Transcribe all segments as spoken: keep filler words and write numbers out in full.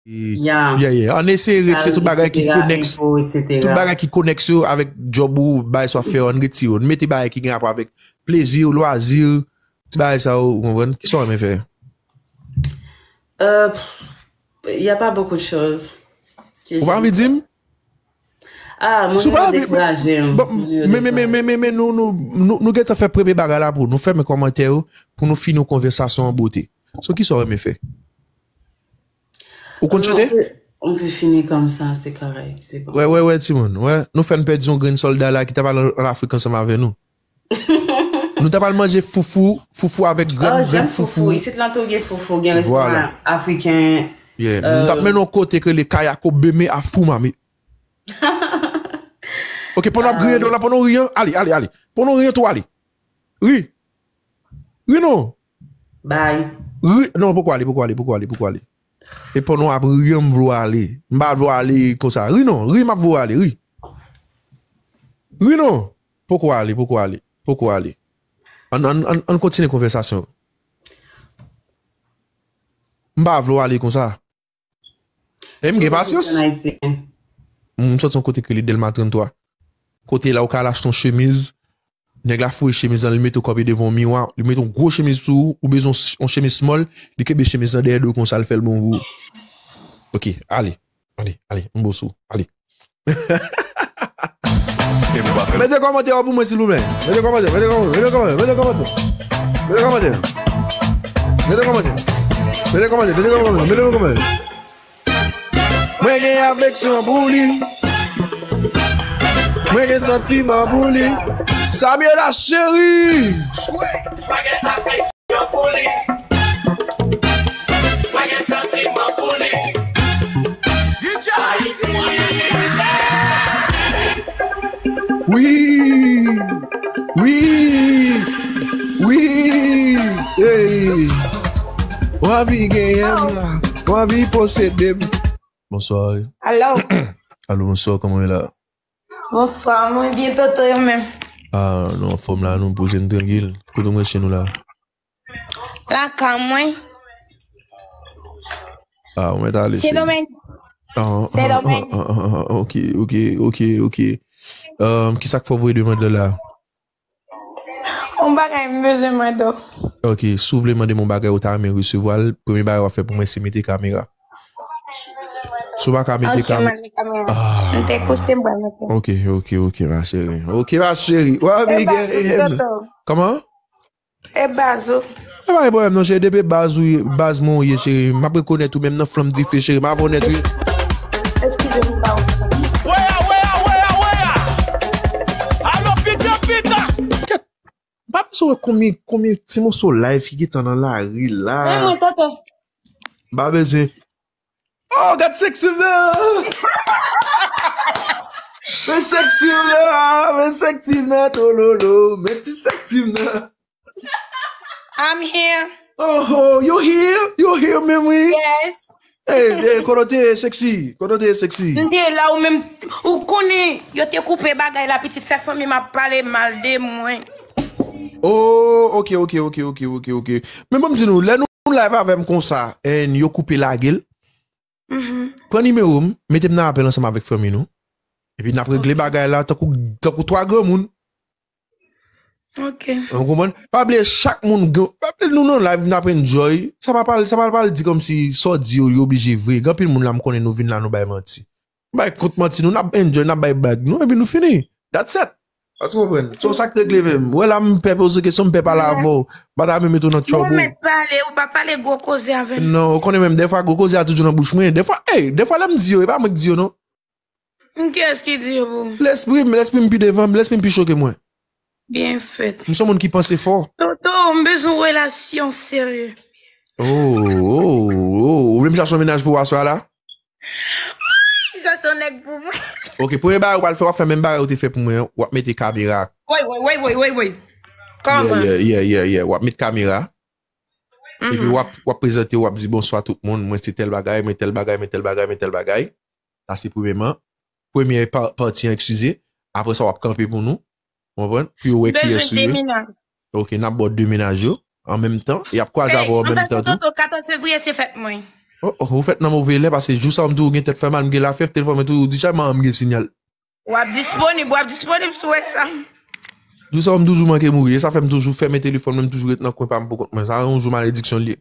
Yeah. Yeah, yeah. Ann eseye ret se tout bagay ki konèks, tout bagay ki konèks yo avèk djòb ou, bagay sa w ap fè yo, ann retire yo. Ann mete bagay ki gen rapò avèk plezi, lwazi, ti bagay sa yo, ou konprann? Kisa w renmen fè? Euh, pff, y a pas beaucoup de choses. Ou pa anvi di m? Ah, mwen dekouraje. Men, men, men, men, men, men, nou, nou, nou, nou gentan fè premye bagay la pou nou fèmen kòmantè yo, pou nou fini yon konvèsasyon an bote. So, kisa w renmen fè? Ou konn chante? On peut finir comme ça, c'est correct, c'est bon. Wè, wè, wè, timoun. Wè, nou fè n pèdi yon grenn sòlda la ki ta pral an Afrik ansanm avè nou. Nou ta pral manje foufou, foufou avèk grenn, grenn foufou. Isit lan tou gen foufou, gen restoran afriken. Nou t ap mennen yon kote ke le Kayako Beme a Foumame. Ok, pandan w ap griyen dlo la, pandan w ri an, ale, ale, ale. Pandan w ri an tou, ale. Ri. Ri non. Bay. Ri. Non, poko ale, poko ale, poko ale, poko ale. E pandan w ap ri an, m vle w ale. M pa vle w ale konsa. Ri non, ri, m ap voye w ale, ri. Ri non. Poko ale, poko ale, poko ale. Ann, ann, ann, ann kontinye konvèsasyon. M pa vle w ale konsa. E m gen pasyans. M soti yon kote ki rele Dèlma tranntwa. Kote la ou ka al achte yon chemiz. Nèg la foure chemiz lan, li mete w kanpe devan yon miwa, li mete yon gwo chemiz sou ou, ou bezwen yon chemiz small, li kenbe chemiz lan dèyè do w konsa, l fè l bon pou ou. Ok, ale, ale, ale, m bon sou, ale. Mete kòmantè yo pou mwen, silvouplè. Mete kòmantè, mete kòmantè, mete kòmantè, mete kòmantè. Mete kòmantè. Mete kòmantè. Mete kòmantè, mete kòmantè, mete kòmantè. Mwen gen afeksyon pou li. Mwen gen santiman pou li. Samuela cheri. Mwen gen afeksyon pou li. Mwen gen santiman pou li. Wi. Wi. Wi. Hey. W anvi genyen m la. W anvi posede m. Bonswa. Alo. Alo, bonswa, kòman w ye la? Bonswa, mwen byen, Toto, ou menm? Ah, nou anfòm la, nou poze n trankil. Kote w mwen chen nou la? Lakay mwen. Ah, ou mèt ale. Sendomeng. Sendomeng. Ok, ok, ok, ok. Kisa k fè w voye demann lan la? Yon bagay m bezwen mande w. Ok, si w vle mande m yon bagay ou ta renmen resevwa l, premye bagay w ap fè pou mwen se mete kamera. Si w pa ka mete kamera. Ok, m al mete kamera. M te koute m pral mete. Ok, ok, ok, ma chérie. Ok, ma chérie. Wè, Miguel. Kòman? E baz ou. E pa gen pwoblèm non, cheri. Depi e baz ou, baz mwen ou ye, cheri. M ap rekonèt ou menm nan flanm dife, cheri. M ap onèt, wi. Eskize m, m pa wè. Wè a, wè a, wè a, wè a! Alo, pita, pita! Kèt! M pa bezwen wè konbyen, konbyen ti moso live ki gentan nan lari la. E mwen, Toto. M pa bezwen. Oh, gad sexy m nan! Men sexy m nan! Men sexy m nan, tololo! Men ti sexy m nan! I'm here. Oh, oh, you here? You here, Memory? Yes. Hey, hey, kote w te ye sexy? Kote w te ye sexy? M te la ou menm, ou konnen, yo te koupe bagay la, pitit fè fanmi m ap pale mal de mwen. Oh, ok, ok, ok, ok, ok, ok. Men ban m di nou, lè nou live avè m konsa, and yo koupe lage l, pran nimewo m, mete m nan apèl ansanm avèk fanmi nou. Epi n ap regle bagay la tankou, tankou twa granmoun. Ok. Ou konprann? Pa bliye chak moun gen, pa bliye nou nan live n ap enjoy. Sa pa pral, sa pa pral di kòmsi sa w di yo, yo oblije vre. Gen anpil moun la m konnen nou vin la nou bay manti. Nou bay kont manti nou, n ap enjoy, n ap bay blag nou, epi nou fini. That's it. Èske w konprann? So sa k regle menm. Wè la m pè poze kesyon, m pè pale avè w. M pa ta renmen mete w nan trouble. Ou mèt pale, ou pa pale gwo koze avè m. Non, ou konnen menm, dèfwa gwo koze a toujou nan bouch mwen. Dèfwa, ey, dèfwa lè m di yo, e pa mwen k di yo non. M kiyès ki di yo pou ou? Lespri m, lespri m pi devan m, lespri m pi cho ke mwen. Byen fèt. M se yon moun ki panse fò. Toto, m bezwen yon relasyon serye. Oh, oh, oh, ou vle m chache yon mennaj pou ou aswè a la? Wi, chache yon nèg pou mwen. Ok, premye bagay ou pral fè, w ap fè menm bagay ou te fè pou mwen an, w ap mete kamera. Woy, woy, woy, woy, woy, woy. Kòman? Yeah, yeah, yeah, yeah, yeah. W ap mete kamera. Epi w ap, w ap prezante, w ap di bonswa tout moun, mwen se tèl bagay, mwen tèl bagay, mwen tèl bagay, mwen tèl bagay. Sa se premyèman. Premye pa-, pati an, eskize. Apre sa, w ap kanpe pou nou. Ou konprann? Pou yo wè kiyès ou ye. Bezwen de mennaj. Ok, n ap ba w de mennaj yo an menm tan. Y ap kwaze avè w an menm tan tou. Toto, katòz fevriye se fèt mwen. Oh, oh, ou fèt nan move lè, paske jou sa w m toujou gen tèt fè mal, m gen lafyèv, telefòn mwen toujou di chay, manman m gen sinyal. W ap disponib, w ap disponib sou WhatsApp. Jou sa w m toujou manke mouri, e sa fè m toujou fèmen telefòn mwen, m toujou ret nan kwen pa m pou kont mwen. Sa yon jou malediksyon l ye.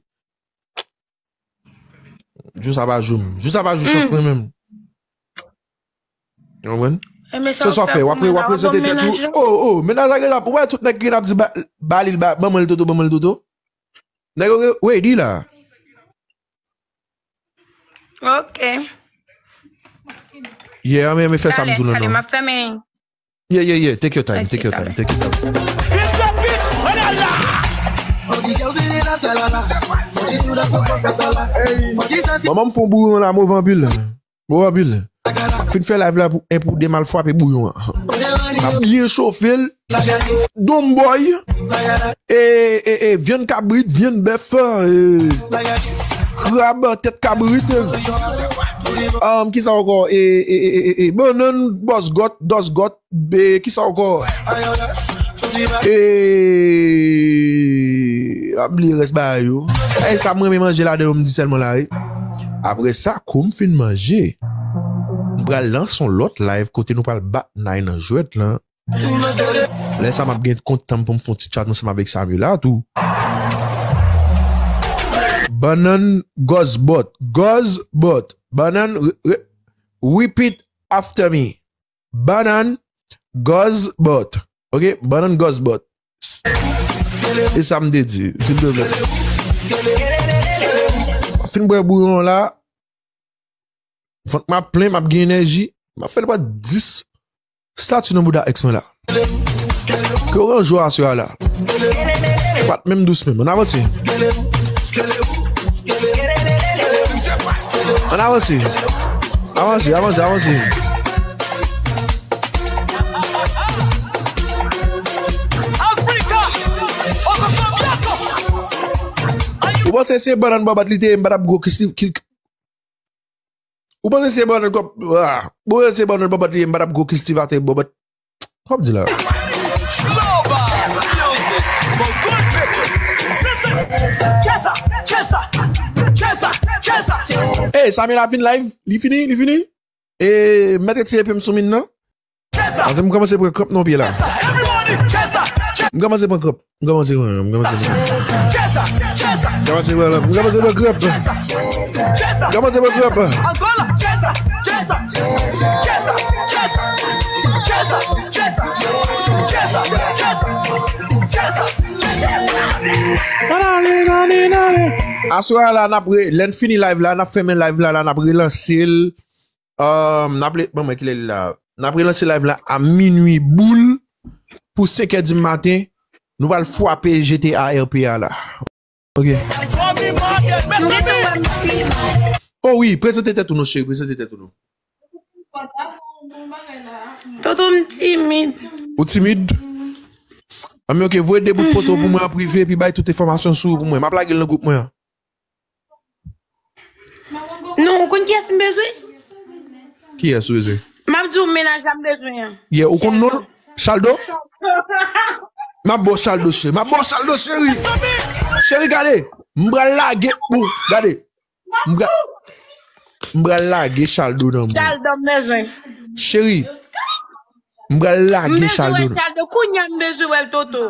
Jou sa pa jou m. Jou sa pa jou chans mwen menm. Ou konprann? Se sa w fè, w ap, w ap prezante tèt ou. Oh, oh, mennaj la gen ap, ou wè tout nèg ki gen ap di ba, ba li, ba, ban mwen l toto, ban mwen l toto. Nèg yo ready la. Ok. Yeah, men, men fè sa m di w non, non. M ap fèmen. Yeah, yeah, yeah. Take your time, take your time, take your time. Manman m fè yon bouyon la, move anpil. Move anpil. Fin fè live la pou en pou de m al frape bouyon an. M ap byen chofe l. Donboy. E, e, e, vyann kabrit, vyann bèf, e, krab, tèt kabrit. Um, kisa ankò? E, e, e, e, e, bannann, bòs gòt, dòs gòt. Be, kisa ankò? E, m ap bliye rès bagay yo. E sa m renmen manje ladan yo, m di sèlman la, wi. Apre sa, kou m fin manje, m pral lanse yon lòt live kote nou pral bat nay nan jwèt lan. Lè sa, m ap gen kont tan m pou m fè yon ti chat ansanm avèk Samila tou. Bannann gòzbòt, gòzbòt. Bannann, re-, re-, repeat after me. Bannann gòzbòt. Ok? Bannann gòzbòt. E sa m te di, silvouplè. Fin bwè bouyon la. Vant m ap plen, m ap gen enèji. M ap fè l pran dis stati nan bouda ex mwen la. Ke w ranjou aswè a la. Pat menm dous menm. Ann avanse. Ann avanse. Avanse, avanse, avanse. Ou panse se bannann bòbòt li te ye, m pa t ap gwo ki, ki, ou panse se bannann kòb, ah, ou panse se bannann bòbòt li ye, m pa t ap gwo ki Steve atè bòbòt. Kòb di la. Ey, Samila vin live, li fini, li fini. E mèt retire epe m sou min nan. Paske m kòmanse pran kranp nan pye la. M kòmanse pran kranp. M kòmanse pran kranp. M kòmanse pran kranp. M kòmanse pran kranp. M kòmanse pran kranp. Aswè a la, n ap re-, lè n fini live la, n ap fèmen live la, la, n ap relanse l. Um, n ap le-, ban mwen kilè li la. N ap relanse live la a minui boul pou senk è di maten. Nou pral frape G T A R P A la. Ok. Oh wi, prezante tèt ou non, cheri, prezante tèt ou non. Toto, m timid. Ou timid? Anben, ok, voye de bout foto pou mwen an prive, epi bay tout enfòmasyon sou ou pou mwen. M ap lage l nan gwoup mwen an. Non, ou konn kiyès m bezwen? Kiyès ou bezwen? M ap di w mennaj la m bezwen an. Yeah, ou konn non l? Chaldo? M ap ba w Chaldo, cheri. M ap ba w Chaldo, cheri. Cheri, gade. M pral lage pou. Gade. M pral, m pral lage Chaldo nan men w. Chaldo m bezwen. Cheri. M pral lage Chaldo. M bezwen wè Chaldo. Kounya m bezwen wè l, Toto.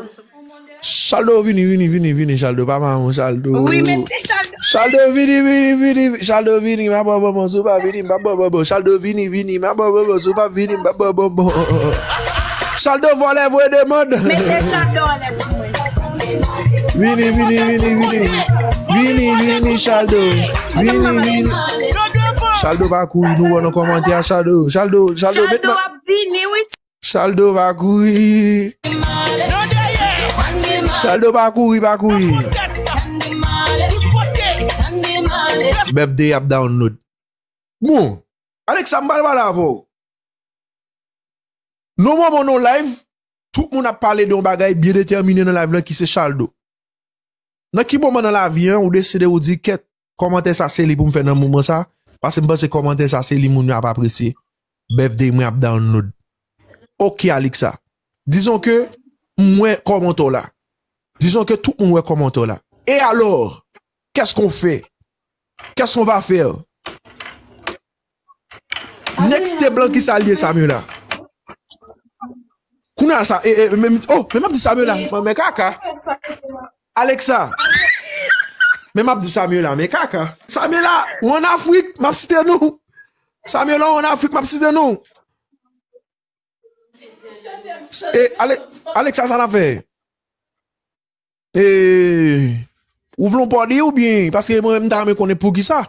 Chaldo, vini, vini, vini, vini, Chaldo. Pa maman, Chaldo. Wi, mete Chaldo. Chaldo, vini, vini, vini, vini. Chaldo, vini, m ap ba w bonbon, si w pa vini, m p ap ba w bonbon. Chaldo, vini, vini, m ap ba w bonbon, si w pa vini, m p ap ba w bonbon. Chaldo, vòlè, voye demann. Mete Chaldo anlè pou mwen. Vini, vini, vini, vini. Vini, vini, Chaldo. Vini, vini. Chaldo pa kouri, nou wè nan kòmantè a, Chaldo. Chaldo, Chaldo, met nan. Vini, wi. Chaldo pa kouri. Chaldo pa kouri, pa kouri. Bèf de ap download. Bon, Alexa, m pral pale avè w. Nou moman nou live, tout moun ap pale de yon bagay byen detèmine nan live lan ki se Chaldo. Nan ki moman nan lavi an ou deside ou di, kèt, kòmantè sa se li pou m fè nan moman sa, paske m panse kòmantè sa se li moun yo ap apresye. Bèf de mwen ap download. Ok, Alexa. Dizon ke m wè kòmantè w la. Dizon ke tout moun wè kòmantè w la. Et alors, qu'est-ce qu'on fait? Qu'est-ce qu'on va faire? Next te blan ki sa l ye, Samuela? Kounye a sa, e, e, men, oh, men m ap di Samuela, men, men kaka. Alexa. Men m ap di Samuela, men kaka. Samuela, ou ann Afrik, m ap site nou. Samuela, ou ann Afrik, m ap site nou. E, Ale-, Alexa, sa n ap fè? E, ou vle yon pòdi oubyen? Paske mwen, m ta renmen konnen poukisa.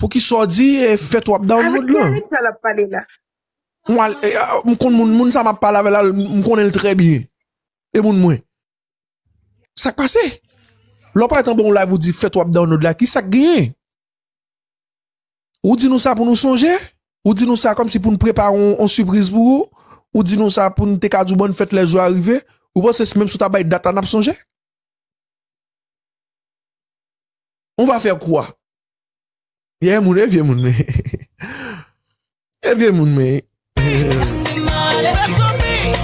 Poukisa w di, e, fèt w ap download lan? Avèk ki Alexa l ap pale la? Mwen, e, a, m konn moun, moun sa m ap pale avè l la, m konnen l trè byen. E moun mwen. Sa k pase? Lè w parèt anba yon live, ou di fèt w ap download la, ki sa k genyen? Ou di nou sa pou nou sonje? Ou di nou sa kòmsi pou n prepare yon, yon sipriz pou ou? Ou di nou sa pou n te ka di w bòn fèt lè jou a rive? Ou panse se menm si w ta bay dat la, n ap sonje? On va faire quoi? Vye moun, e vye moun, men. E vye moun, men.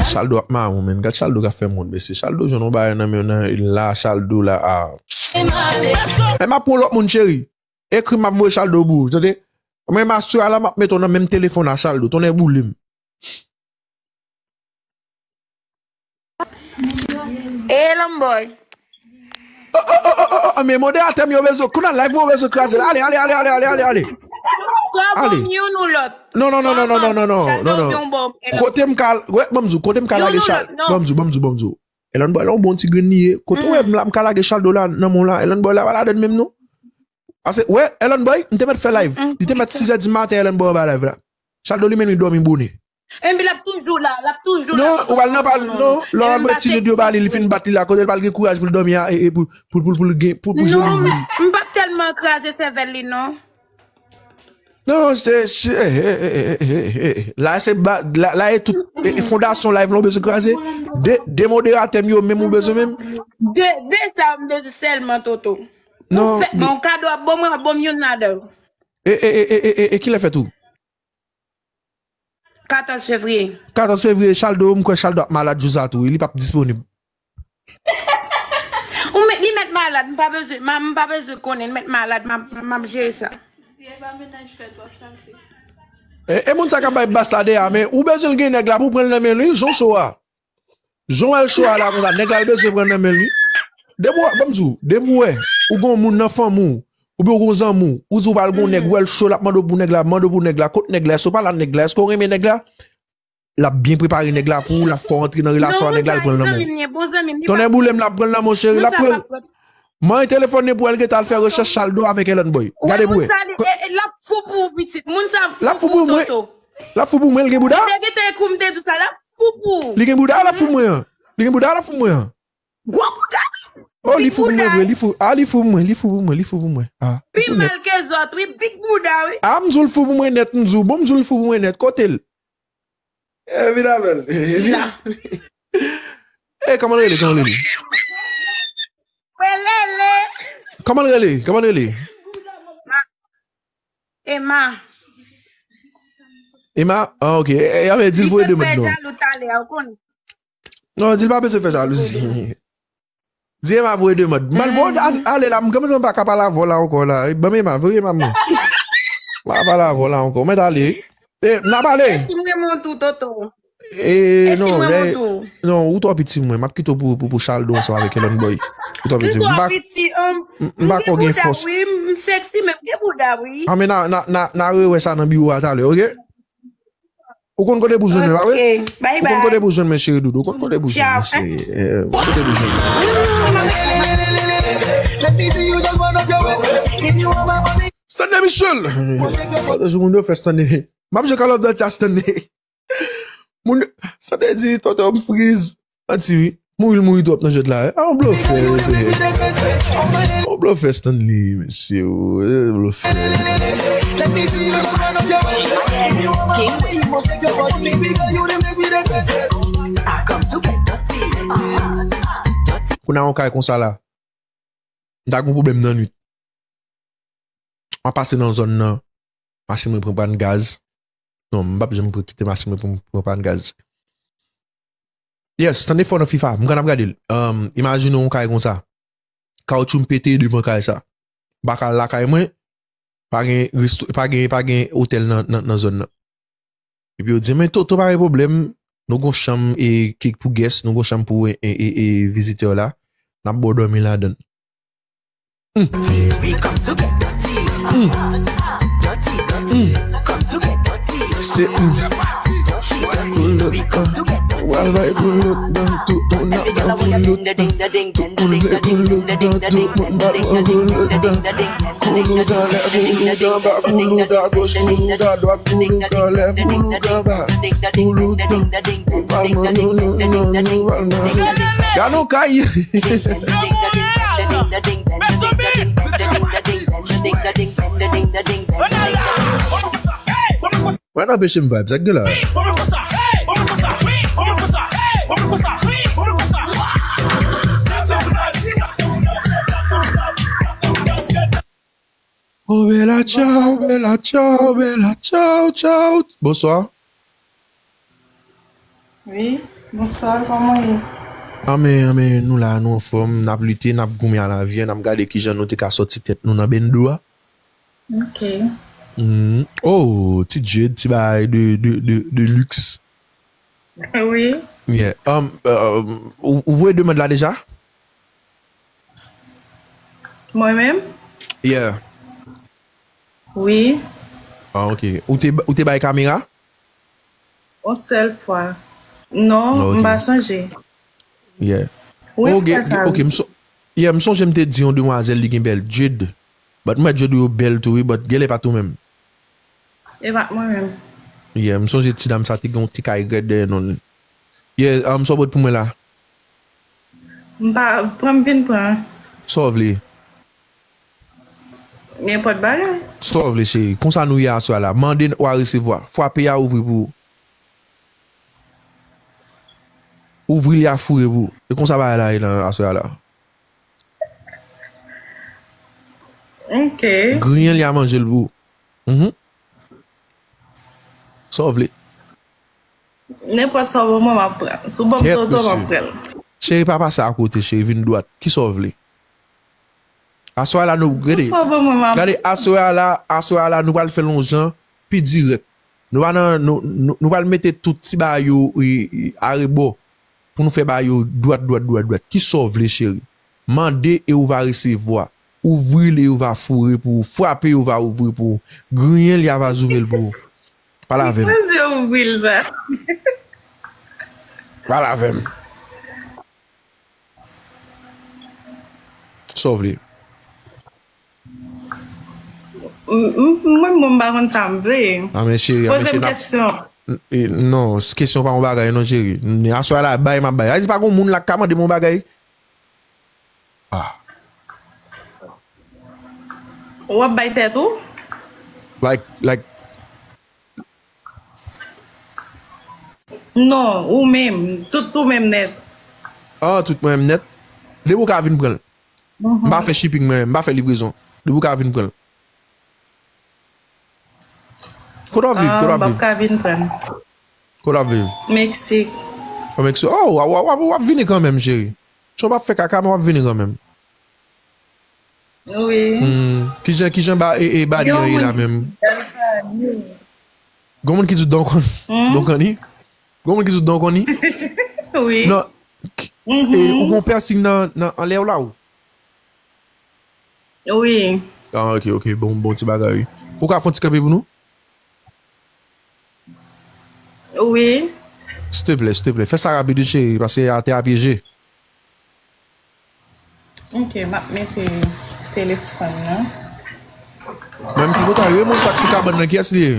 Chaldo ap mawon, men. Gad Chaldo ka fè moun, mesye. Chaldo jwenn yon bagay nan men nan la, Chaldo la, a. E m ap pran lòt moun, cheri. Ekri m, m ap voye Chaldo pou ou, tande? Mwen, m asire la, m ap mete w nan menm telefòn a Chaldo. Tonnè boule m. E Lambòy. Oh, oh, oh, oh, oh, oh, men moderatè m yo bezwen, kounye a live mwen bezwen kraze la. Ale, ale, ale, ale, ale, ale, ale. Swa bon youn ou lòt. Non, non, non, non, non, non, non, non, non, non. Kote m ka, wè, ban m di w, kote m ka lage Chal-, ban m di w, ban m di w, ban m di w. Ellen Boy la, yon bon ti grenn li ye. Kote w wè m la, m ka lage Chaldo la nan men w la. Ellen Boy la, pa ladann menm non. Ase, wè, Ellen Boy, m te mèt fè live. Li te mèt sis è di maten, Ellen Boy anba live la. Chaldo li menm li dòmi bonè. Enben, l ap toujou la, l ap toujou la. Non, ou pral nan pal, non. Lè w al voye ti red yo ba li, li fin bat li la, kote l pral gen kouraj pou l dòmi a, e, e pou, pou, pou, pou l gen, pou, pou je li vini. Non, m p ap tèlman kraze sèvèl li, non. Non, se, se, eh, eh, eh, eh, eh, eh. La, se ba, la, la, e tout, e, e fondasyon live la, w bezwen kraze. De, de moderatè m yo, menm ou bezwen menm. De, de sa, m bezwen sèlman, Toto. Non, fè, men yon kado ap ban mwen, ap ban m youn ladan yo. E, e, e, e, e, e, e kilè fèt ou? Katòz fevriye. Katòz fevriye, Chaldo, m kwè Chaldo ap malad jou sa tou, wi, li p ap disponib. Ou mèt, li mèt malad, m pa bezwen, m, m pa bezwen konnen, li mèt malad, m ap, m ap jere sa. Di e pa mennaj fèt w ap chache. E, e moun sa k ap bay bas la deyè a, men ou bezwen l gen nèg la pou w pran l nan men li, jan w cho a. Jan w wè l cho a la konsa, nèg la l bezwen pran nan men li. Depi w, ban m di w, depi w wè, ou gen yon moun nan fanmi w, oubyen ou gen yon zanmi w, ou di w pral gen yon nèg, ou wè l cho, l ap mande w pou nèg la, mande w pou nèg la, kot nèg la, èske w pale a nèg la, èske w renmen nèg la? L ap byen prepare nèg la pou ou, l ap fè w antre nan relasyon a nèg la, l pran l nan men w. Tonnè boule m, l ap pran l nan men w, cheri, l ap pran l. Manyen telefòn li pou al gentan al fè rechèch Chaldo avèk Ellen Boy. Gade pou wè. L ap fou pou ou, pitit. Moun sa fou pou ou, Toto. L ap fou pou mwen, li gen bouda? Li te gentan ekou m te di w sa, l ap fou pou ou. Li gen bouda, l ap fou pou mwen an. Li gen bouda, l ap fou pou mwen an. Gwo bouda, wi. Oh, li fou pou mwen vre, li fou. Ah, li fou pou mwen, li fou pou mwen, li fou pou mwen. Ah, li fou nèt. Pi mal ke zòt, wi, big bouda, wi. Ah, m di w l fou pou mwen nèt, m di w. Bon, m di w l fou pou mwen nèt. Kote l? Eh, vin avè l. Vin a-, eh, kòman l rele? Kòman l rele? Welele. Kòman l rele? Kòman l rele? Ma-, Emma. Emma? Ah, ok. Eh, eh, di l voye de mòd non. Li sot fè jalou talè a, ou konnen. Non, di l pa bezwen fè jalouzi. Di Emma voye de mòd. M al voye, al-, ale la, m gentan pa ka pale avè w la ankò la. Ban m Emma, voye Emma mwen. M pa ka pale avè w la ankò. Mèt ale. E, n a pale. E si m renmen w tou, Toto? E, non, non, ou twò piti mwen. M ap kite w pou, pou, pou Chaldo ansanm avèk Ellen Boy. Ou twò piti. M pa, m, m pa ko gen fòs. Wi, m seksi, men m gen bouda, wi. A, men na, na, na, na rewè sa nan biwo a talè, ok? Ou konn kote pou jwenn mwen, pa vre? Ok, bye bye. Ou konn kote pou jwenn mwen, cheri doudou. Ou konn kote pou jwenn mwen, cheri. Eh, ou konn kote pou jwenn mwen. Stanley Michel. Pataje moun yo fè Stanley. M ap jwe Call of Duty a Stanley. Moun, sa te di, tonton, m friz. Manti, wi. Mouri, l mouri twòp nan jwèt la. A, on blofè, wi. On blofè, Stanley, mesye, wi. Blofè. Kounye a, yon kay konsa la. M ta gen pwoblèm nan nwit. M ap pase nan zòn nan, machin mwen pran pàn gaz. Non, m p ap janm kite machin mwen pran, pran pàn gaz. Yes, tande fò nan FIFA, m konn ap gade l. Um, imajine yon kay konsa. Kawotchou m pete devan kay sa. M pa ka al lakay mwen, pa gen resto, pa gen, pa gen otèl nan, nan, nan zòn nan. Epi yo di, men Toto pa gen pwoblèm, nou gon chanm e, ki pou guest, nou gon chanm pou e, e, e, e vizitè la, n ap ba w dòmi ladan l. Mm. Mm. Mm. Se, mm. Pull up, uh, wal bay pull up dan tout moun ap pran pull up dan. Tout moun vle pull up dan, tout moun pral pran pull up dan. Koulout anlè, koulout anba, koulout agoch, koulout adwat, koulout anlè, koulout anba. Koulout dan, nou pral manyen, nou, nou, nou, nou pral manyen. Gade yon kay. Mwen anpeche m vibe, sa k gen la? Oh, bella ciao, bella ciao, bella ciao, ciao. Bonswa. Wi, bonswa, kòman w ye? Anben, anben, nou la, nou anfòm, n ap lite, n ap goumen a lavi a, n ap gade kijan nou te ka sòti tèt nou nan bendo a. Ok. Mm. Oh, ti Jade, ti bagay de, de, de, de luxe. Wi. Yeah. Um, uh, ou, ou voye demann la deja? Mwen menm? Yeah. Wi. Ah, ok. Ou te, ou te bay kamera? Yon sèl fwa. Non, m pa sonje. Yeah. Wi, m fè sa, wi. Ok, m so-, yeah, m sonje m te di yon demwazèl li gen bèl dread. But m wè dread ou yo bèl tou, wi, but genlè pa tou menm. E pa t mwen menm. Yeah, m sonje ti dam sa te gen yon ti kay rèd dèyè non li. Yeah, um, sa w pot pou mwen la? M pa, pran m vin pran. Sa w vle? Nenpòt bagay. Sa w vle, cheri. Konsa nou ye aswè a la. Mande, w a resevwa. Frape a ouvri pou ou. Ouvri li a foure pou ou. E konsa bagay la ye nan aswè a la. Ok. Griyen li a manje l pou ou. Mhm. Sa w vle? Nenpòt sa w ban mwen, m ap pran. Si w ban m toto, m ap pran l. Cheri, pa pase akote, cheri, vin dwat. Kisa w vle? Aswè a la nou, gade, gade, aswè a la, aswè a la, nou pral fè l yon jan pi dirèk. Nou pa nan, nou, nou, nou pral mete tout ti bagay yo, e, e, arebò pou nou fè bagay yo dwat, dwat, dwat, dwat. Kisa w vle, cheri? Mande e ou va resevwa. Ouvri l e ou va foure pou ou. Frape e ou va ouvri pou ou. Griyen l e a va zoure l pou ou. Pale avè m. Poze ouvri l sa. Pale avè m. Sa w vle? M, m, mwen menm, m pa konn sa m vle. A, men cheri, a, men cheri, n ap, poze m kèsyon. N-, e, non, s-, kesyon pa yon bagay, non, cheri. N-, aswè a la, bay, m ap bay. A, di pa gon moun la k ka mande m yon bagay. Ah. W ap bay tèt ou? Like, like, Non, ou menm, tout ou menm nèt. Ah, tout mwen menm nèt. Depi w ka vin pran l. Mhm. M pa fè shipping mwen, m pa fè livrezon. Depi w ka vin pran l. Kote w ap viv? Ah, kote w ap viv? M p ap ka vin pran l. Kote w ap viv? Meksik. O Meksik. Oh, w ap, w ap, w ap, w ap vini kanmenm, cheri. Chan w p ap fè kaka, men w ap vini kanmenm. Wi. Hmm. Kijan, kijan ba, e, e, badi an ye la menm? Gon moun ki di w don kon-, hmm? Don koni? Gon moun ki di w don koni? Wi. Non, k-, mhm, e, ou gon pèsing nan, nan anlè w la ou? Wi. Ah, ok, ok. Bon, bon ti bagay, wi. Ou ka fè yon ti kanpe pou nou? Wi. Silteplè, silteplè. Fè sa rapid, wi, cheri, paske atè a pyeje. Ok, m ap mete telefòn nan. Mwen, m pi kontan. Yo, moun sa k sou kabann nan, kiyès li ye?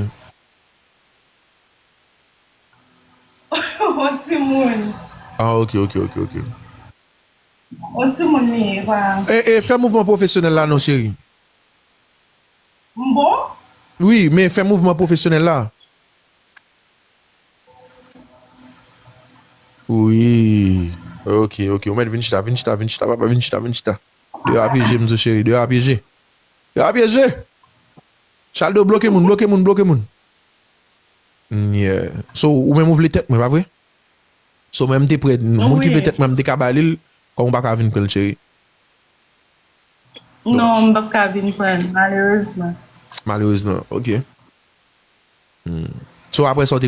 Yon timoun. Ah, ok, ok, ok, ok. Yon timoun li ye, pa. E, e, fè mouvman pwofesyonèl la non, cheri. M bon? Wi, men fè mouvman pwofesyonèl la. Wi. Ok, ok. Ou mèt vin chita, vin chita, vin chita, papa, vin chita, vin chita. Deyò a pyeje, m di w, cheri, deyò a pyeje. Deyò a pyeje! Chaldo, bloke moun, bloke moun, bloke moun. Yeah. So, ou menm ou vle tèt mwen, pa vre? So, mwen, m te prè, moun ki vle tèt mwen, m te ka ba li l, kòm ou pa ka vin pran l, cheri. Non, m p ap ka vin pran l, malerezman. Malerezman, ok. Hmm. So, apre sa, w te